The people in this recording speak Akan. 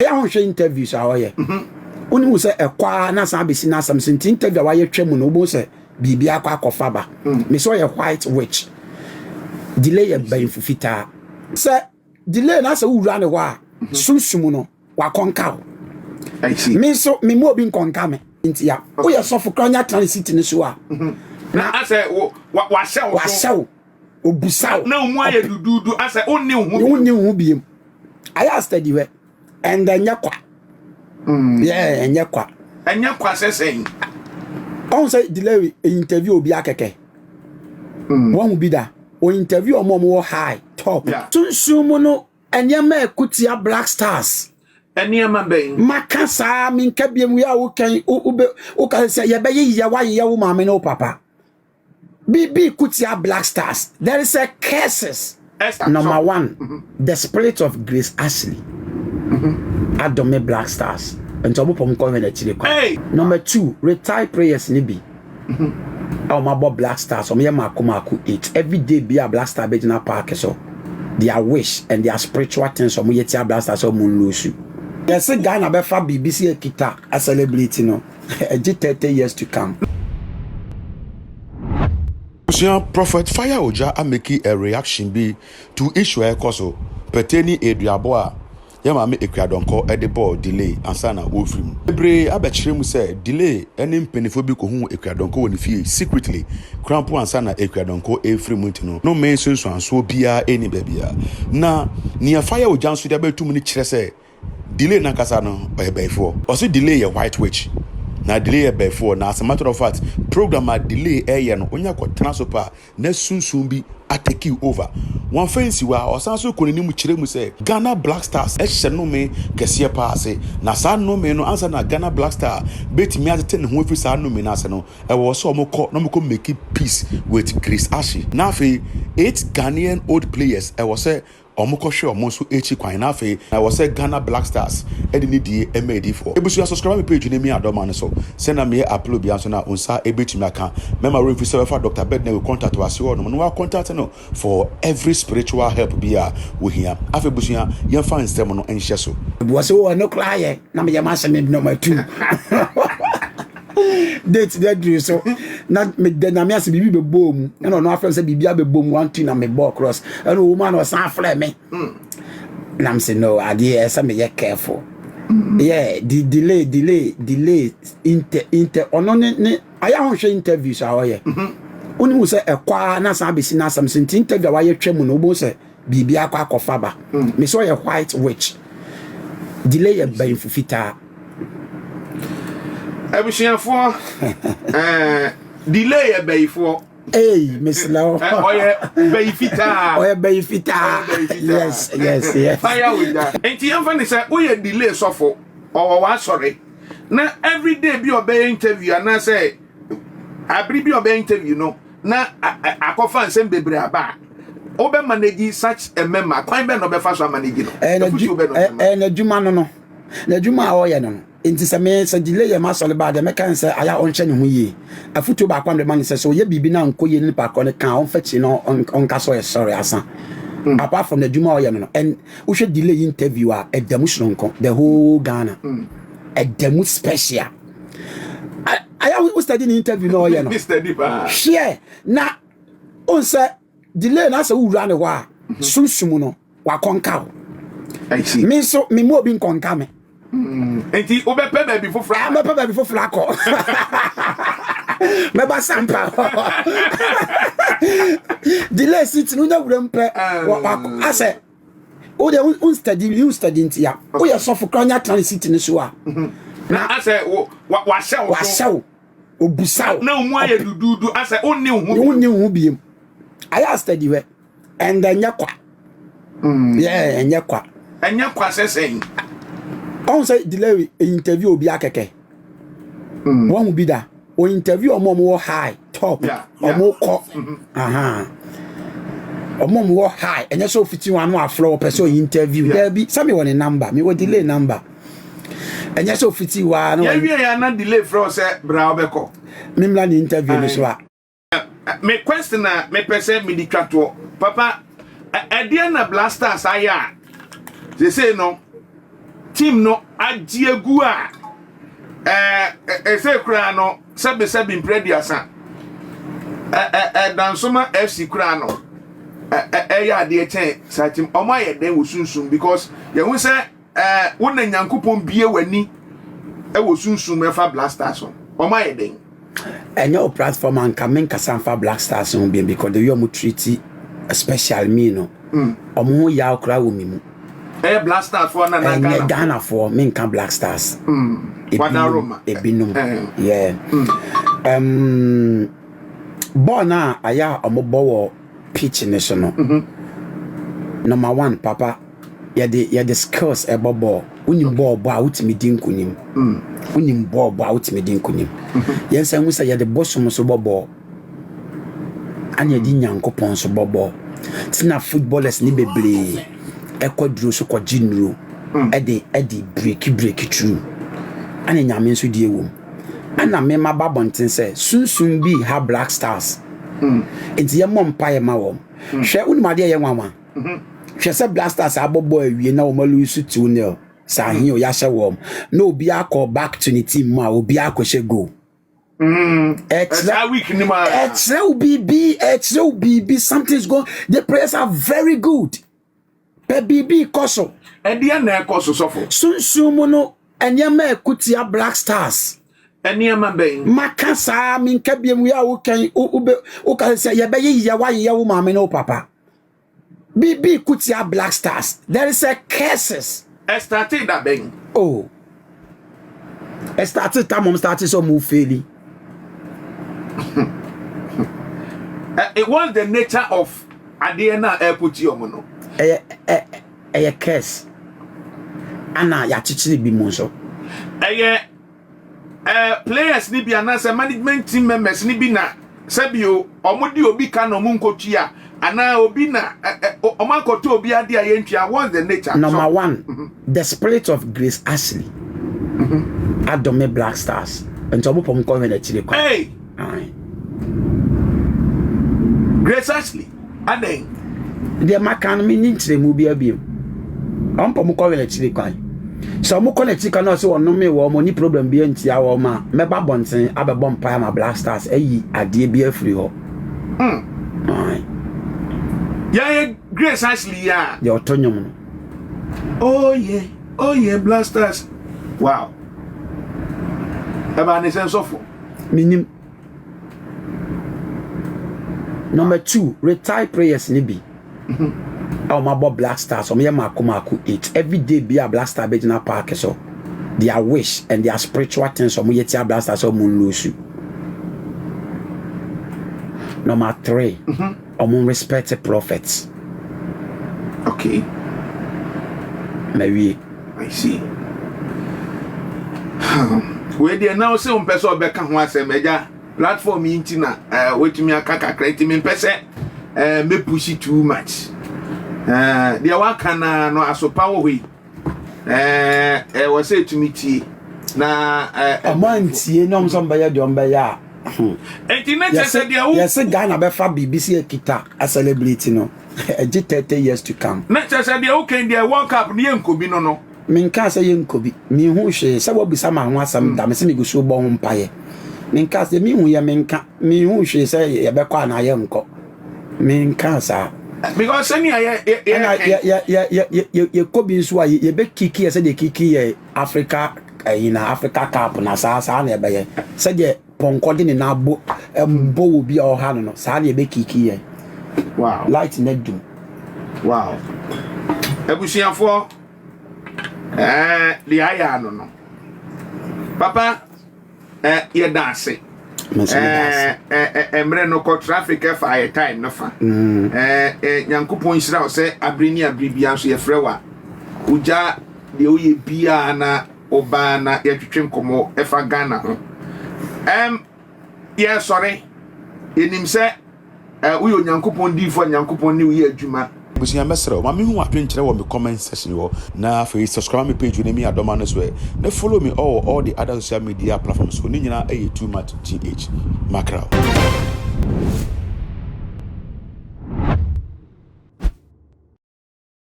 Ɛyɛ a wonhwɛ interviews a ɔyɛ. Wonim sɛ ɛkɔ ara na san abɛsi n'asɛm so nti interview a wayɛ twa mu no wobɛhu sɛ biribi akɔ akɔfa ba. Me sɛ ɔyɛ white witch. Delay yɛ banyimfo fitaa. Sɛ delay na sɛ wowura ne hɔ a sunsum no wakɔnka wo. Me nso me mu obi nkɔnka me. Nti a woyɛ sɔfo koraa nya tena ne seat no so a na asɛ wahyɛ wo so. Wahyɛ wo. Obusa wo. Na wo mu ayɛ duduudu asɛ wonni wo ho. Wonni wo ho biem. Ayɛ a steady hwɛ. And ɛnyɛ kwa. Yeah, ɛnyɛ kwa. Ɛnyɛ kwa sɛ sɛn. Ɔn sɛ delay interview obi akɛkɛ. Wɔn bi da. O interview ɔmo ɔmo wɔ high top. Sunsun mu no nneɛma ɛko tia Black Stars. Nneɛma bɛn. Maka saa minka biem wi a wokɛn wobɛ woka sɛ yɛbɛyɛ yiyɛ wayeyɛ wo maame ne wo papa. Bibi kutia Black Stars. There is a curses. Esther, Number so, one, the spirit of Grace Ashley. Adome Black Stars. Nti ɔmo pɔm kɔ n'akyire kwan. Hey! Number two, retired prayers ni bi. A ɔmo abɔ Black Stars. Ɔmo yɛ mako mako eight. Every day bi a Black Star bɛgyina park so. Their wish and their spiritual things ɔmo yɛ tia Black Stars ɔmo nlose. Yɛsɛ Ghana bɛfa biribi si ekita a celebrate no. Ɛgye 30 years to come. Abusua, Prophet Fire Ogya amake a reaction bi to issue a ɛkɔ so pertaining aduabɔ a yɛn maame Akua Donkor de bɔɔ Delay ansa na wɔrefiri mu. Bebree abɛkyerɛ mu sɛ Delay ne mpanimfoɔ bi kɔhuu Akua Donkor wɔ ne fie secretly koraa mpo ansa na Akua Donkor refiri mu, nti no nnome nsunsuansoɔ biara ɛnni baabiara. Na nea Fire Ogya nso de abɛto mu no kyerɛ sɛ Delay nankasa no ɔyɛ bɛyifoɔ. Ɔsi Delay yɛ white witch na Delay yɛ bɛyifoɔ, na as a matter of fact, program a Delay ɛyɛ no, onya kɔtena so pa na sunsun bi atake over. Wɔn afɛn si hɔ a ɔsan so kɔ n'anim kyerɛ mu sɛ Ghana Black Stars ɛhyɛ nnome kɛseɛ paa ase, na saa nnome no, ansa na Ghana Black Star bɛtumi atete ne ho afiri saa nnome no ase no, ɛwɔ sɛ wɔn kɔ na wɔn kɔ make peace with Grace Ashley. Na afei eight Ghanaian old players, ɛwɔ sɛ ɔmo kɔhwɛ ɔmo nso akyi kwan. Na afei na ɛwɔ sɛ Ghana Black Stars ɛde ne die ɛma edifoɔ. Ebusua, subscribe mi page ne mi adɔma no so sɛnea meyɛ upload bia nso na nsa ebetumi aka. Mɛma wɔn mfi sɛ bɛfa Dr Bednago contact wɔ ase hɔ nom na wa contact no for every spiritual help bi a wohia. Afei busua, yɛmfa nsɛm no nhyɛ so. Wɔ sɛ wɔ no koraa yɛ na meyɛ m'asɛm number two date de aduru so na meda Nyame ase, biribi bɛbɔɔ mu ɛna ɔno afrɛ me sɛ biribi abɛbɔ mu one two na mebɔɔ cross ɛna ɔwɔ mu a na ɔsan afrɛ me na m sɛ no adeɛ ɛsɛ meyɛ careful. Yeah, di delay delay delay inter ɔno ne ayɛ ahohwɛ interviews a ɔyɛ. Wonim sɛ ɛkɔ ara na san abɛsi n'asɛm so nti interview a wayɛ twa mu no, wobɛhu sɛ biribi akɔ akɔfa ba. Me sɛ ɔyɛ white witch. Delay yɛ banyimfo fitaa. Abusuafoɔ, Delay yɛ bɛyifoɔ. Hey, mesrɛ wo. Ɔyɛ bɛyi fitaa. Ɔyɛ bɛyi fitaa. Ɔyɛ bɛyi fitaa. Yes. Fire Ogya, nti yɛmfa ne sɛ woyɛ Delay sɔfo, ɔwɔ w'asɔre na everyday bi ɔbɛyɛ interview anaasɛ abere bi ɔbɛyɛ interview no na akɔfa nsɛm bebree aba a, wobɛ manage such a member kwan bɛn na ɔbɛfa so amanage no? Ɛyɛ Afutuo bɛn na ɔbɛma? Ɛyɛ n'adwuma no, n'adwuma a ɔyɛ no. Nti sɛ me sɛ Delay yɛ m'asɔre ba deɛ, mɛka ne sɛ ayɛ a ɔnhyɛ ne ho yie. Afutuo baako a mede ma ne sɛ ɔyɛ biribi na nkɔ yie ne nipa korɔ ne ka a, ɔmfa kyiri na ɔnka sɛ ɔyɛ sɔre asa. Apart from n'adwuma a ɔyɛ no, and wohwɛ Delay interview a, ɛda mu soronko. The whole Ghana ɛda mu special. Ayɛ wo study ne interview na ɔyɛ no. Mr. Dipa. Hwɛ na ɔn sɛ Delay na sɛ wowura ne hɔ a, sunsum no wakɔnka wo. I see. Me nso me mu obi nkɔnka me. Nti wobɛpɛ baabi foforɔ a mɛpɛ baabi foforɔ akɔ, mɛba sampa. Delay seat no wonya wura mu pɛ asɛ wode wonstudy, wonstudy nti a woyɛ sɔfo koraa nya tena ne seat no so a na asɛ wahyɛ wo so. Wahyɛ wo, obusa wo. Na wo mu ayɛ duduudu asɛ wonni wo ho. Wonni wo ho biem. Ayɛ a steady hwɛ and ɛnyɛ kwa. Yeah, ɛnyɛ kwa. Ɛnyɛ kwa sɛ sɛn. Ɔn sɛ Delay interview obi akɛkɛ. Wɔn bi da o interview ɔmo a ɔmo wɔ high top. Ɔmo kɔ aha ɔmo a ɔmo wɔ high, ɛnyɛ sɛ ofiti wɔn ano afrɛ ɔpɛ sɛ ɔyɛ interview. Daabi, sɛ mi wɔ ne number, mi wɔ Delay number, ɛnyɛ sɛ ofiti wɔn ano. Yɛwie yɛ na Delay frɛ wo sɛ bra, wobɛkɔ? Mimla ne interview no so a. Me question a mepɛ sɛ mede twa toɔ, papa, ɛdeɛ na Black Stars ayɛ a sesei no team no agye agu a ɛɛ ɛsɛ koraa no sɛbesɛbe mprɛ aduasa ɛ ɛ Dansoma FC koraa no ɛ ɛyɛ adeɛ kyɛn saa team. Ɔmo ayɛ dɛn wɔ sunsum? Because yɛhu sɛ wo na Nyankopɔn bie w'ani ɛwɔ sunsum ɛfa Black Stars ho. Ɔmo ayɛ dɛn? Ɛnyɛ o platform anka menkasa mfa Black Stars ho bio, because the way ɔmo treat, especially me no, ɔmo ho yaw koraa wɔ me mu. Ɛyɛ Black Stars foɔ na na Ɛnyɛ Ghana Ghanafoɔ, menka Black Stars. Wadaroma. Ebinom, yeah, bɔɔl no a ayɛ a ɔmo bɔ wɔ pitch ne so no, number one, papa, yɛde skills ɛbɔ bɔɔl. Wonim bɔɔl bɔ a, wotumi di nkonim. Wonim bɔɔl bɔ a, wotumi di nkonim. Yɛn nsa hu sɛ yɛde bosom so bɔ bɔɔl, ana yɛde Nyankopɔn so bɔ bɔɔl. Tina footballers ne bebree ɛkɔ duro so kɔgye nnuro, ɛde break through, ana Nyame nso die wɔ mu. Ana mema ba bɔnten sɛ sunsun bi ha Black Stars, nti yɛmmɔ mpaeɛ ma wɔn. Hwɛ, wonim adeɛ yɛ nwanwa. Hwɛ sɛ Black Stars abɔ bɔɔl awie na wɔn alose 2-0 saa ahen o, yɛahyɛ wɔn na obi akɔ back to ne team mu a obi akɔhyɛ goal. Ɛkyerɛ Saa week ni mu a ɛkyerɛ wo biribi, ɛkyerɛ wo biribi. Something is going. The players are very good, pɛ biribi kɔ so. Ɛdeɛ na ɛkɔ so, sɔfo? Sunsun mu no, nneɛma ɛko Black Stars. Ɛnneɛma bɛn? Maka saa, menka biam. Wei a wokan wobe woka sɛ yɛbɛyɛ yiyɛ, woayeyɛ wo maame ne wo papa. Biribi ko tia Black Stars. There is a curses. Ɛstart da bɛn? Oh, ɛstart tam ɔm start sɛ ɔmo fail. It was the nature of adeɛ na ɛkɔ tia ɔmo no. Ɛyɛ curse ana yɛakyekyere bi mu nso. Ɛyɛ players ni bi anaasɛ management team members ni bi na sɛbio ɔmo di obi ka na ɔmo nkotua, anaa obi na ɛ ɛ ɔmo akɔtɔ obi ade a yɛntua? What's the nature? Number So, one, the spirit of Grace Ashley adɔme Black Stars, nti ɔmo pɔm kɔ hwɛ n'akyire kwan. Hey. Aye. Grace Ashley adan? Deɛ maka no, menni nkyerɛmu bi abiem. Ɔmo pɔm kɔ hwɛ n'akyire kwan sɛ ɔmo kɔ n'akyiri kwan na ɔsɛ ɔnome wɔ ɔmo ni problem bi ntia wɔ ɔmo a, mɛba abɔnten abɛbɔ mpaeɛ ama Black Stars ayi adeɛ bi afiri hɔ. Aye. Yɛyɛ Grace Ashley yi a Deɛ ɔtɔ nnwom no. Oh yeah, oh yeah, Black Stars, wow, ɛbaa ne sɛ nsɔfo. Menim. Number two, retired players ni bi a wɔn abɔ Black Stars, wɔn yɛ mako mako eight. Every day bi a Black Star bɛgyina park so, their wish and their spiritual things wɔn yɛ tia Black Stars, wɔn nlose. Number three, wɔn respect prophets. Na wie. I see. Wei deɛ na ɔsɛ ɔmpɛ sɛ ɔbɛka ho asɛm. Agya, platform yi nti na watumi aka kakra, nti mempɛ sɛ mɛpush too much. Deɛ waka na no asopa wɔ hɔ yi, ɛwɔ sɛ ɛtumi tie na Ɔmo antie na ɔmo sɛ ɔmo bɛyɛ deɛ ɔmo bɛyɛ a, Nti ne kyerɛ sɛ deɛ wo yɛsɛ Ghana bɛfa biribi sɛ yɛkita a celebrate no, ɛgye 30 years to come. Ne kyerɛ sɛ deɛ wokan deɛ, World Cup no yɛnkɔ bi no. Menka sɛ yɛnkɔ bi. Menhu hwee sɛ woabisa ma ho asɛm da me sɛ megu so bɔ ho mpayɛ. Menka sɛ mehu yɛ, menka menhu hwee sɛ yɛbɛkɔ anaa yɛnkɔ. Menka saa. Because sɛnea yɛ yɛ Ɛna yɛ yɛkɔ bi nso a, yɛbɛkick yɛ sɛdeɛ kick yɛ Africa ɛyi na Africa Cup na saa saa na yɛbɛyɛ sɛdeɛ pɔnkɔ de ne nan bɔ ɛmbɔ wɔ bi a ɔha no, saa na yɛbɛkick yɛ. Light na dum. Wow, abusuafoɔ, deɛ ayɛ ano no, papa, yɛda ase. Me nso meda ase. Mmerɛ no kɔ, traffic ɛfa yɛ time no fa. Nyankopɔn nhyira wo sɛ abere ne abere bia nso yɛfrɛ wo a, wogya deɛ woyɛ biaa na wobaa na yɛtwetwe nkɔmmɔ ɛfa Ghana ho. Yɛsɔre yɛnim sɛ woyɛ Onyankopɔn diifo a Nyankopɔn ne woyɛ adwuma. Abusua, mɛsrɛ wo, ma mehu w'adwenkyerɛ wɔ me comment section hɔ, na afei subscribe me page no mi adɔma no so ɛ, na follow me all the other social media platforms so. Ne nyinaa ɛyɛ Too Much GH Mackerel.